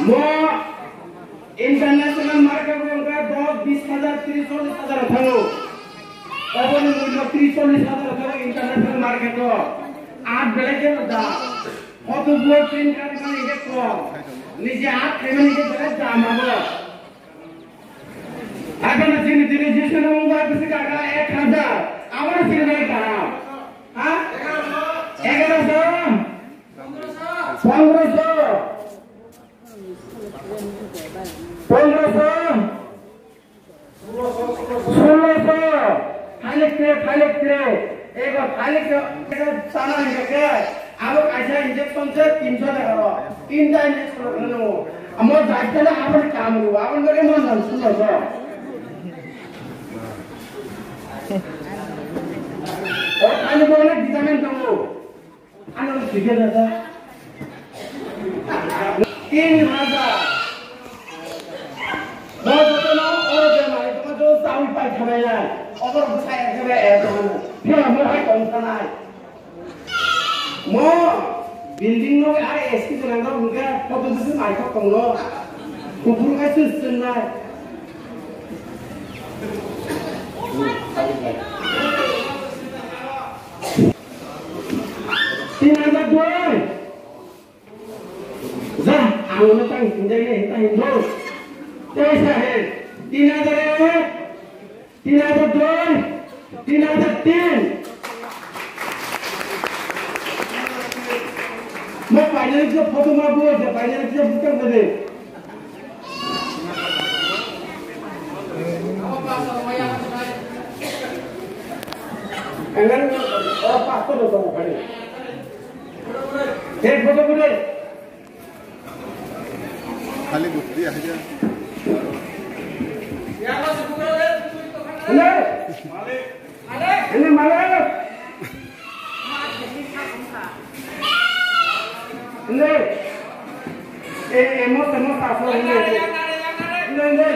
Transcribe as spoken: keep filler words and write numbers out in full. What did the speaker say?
Mo international market o wngkha dos, bis hajar, tris, chollis hajar thango. Oboni mullo tris, chollis hajar thango international market o. Art belai khe da. Photo bo print kharmani khe kom. Nije art khaimani khe belai dam abo. Haikhe chini, chini Jisu ni mungbai bisi kaka ek hajar. Abo chini bai kaham. Ha? Egaroso? Pondroso? Pondroso? Sulroso? Thailik tre, thailik tre. Ego thailik tre, ego sana hingke. Abo kaisa injection se tinso taka ro. Tinta injection ro hwnwi. Amo jai khe na aboni kaam rw, aboni bagwi mon jan suno so. O thani bo onek vitamin tongo. Ano sige dada. Tin hajar. Bo jotono oro bemari tongma joto chawi pai thanai nai. Oboro bwsa ekdome ekdome. Phela mo hai tong thanai. Mo building no ar A C gwnang rok hwnkhe koto bwswk naithok tongo. Kuphur khe chwng chwngnai. Tin hajar dui. Ja, ang no tang hinjai ne hinta hindo. Tei sa he. Tin hajar ek. Tin hajar dui, tin hajar tin. Mo painani kisa photo ma bo, je painani kisa butang tadi. Enggak, oh, pastor lo tong kali. Hei, photo, photo. Khali gusti aja. Hello. Ini malik. Ini. Eh, emo temo taso ini. Ini, ini.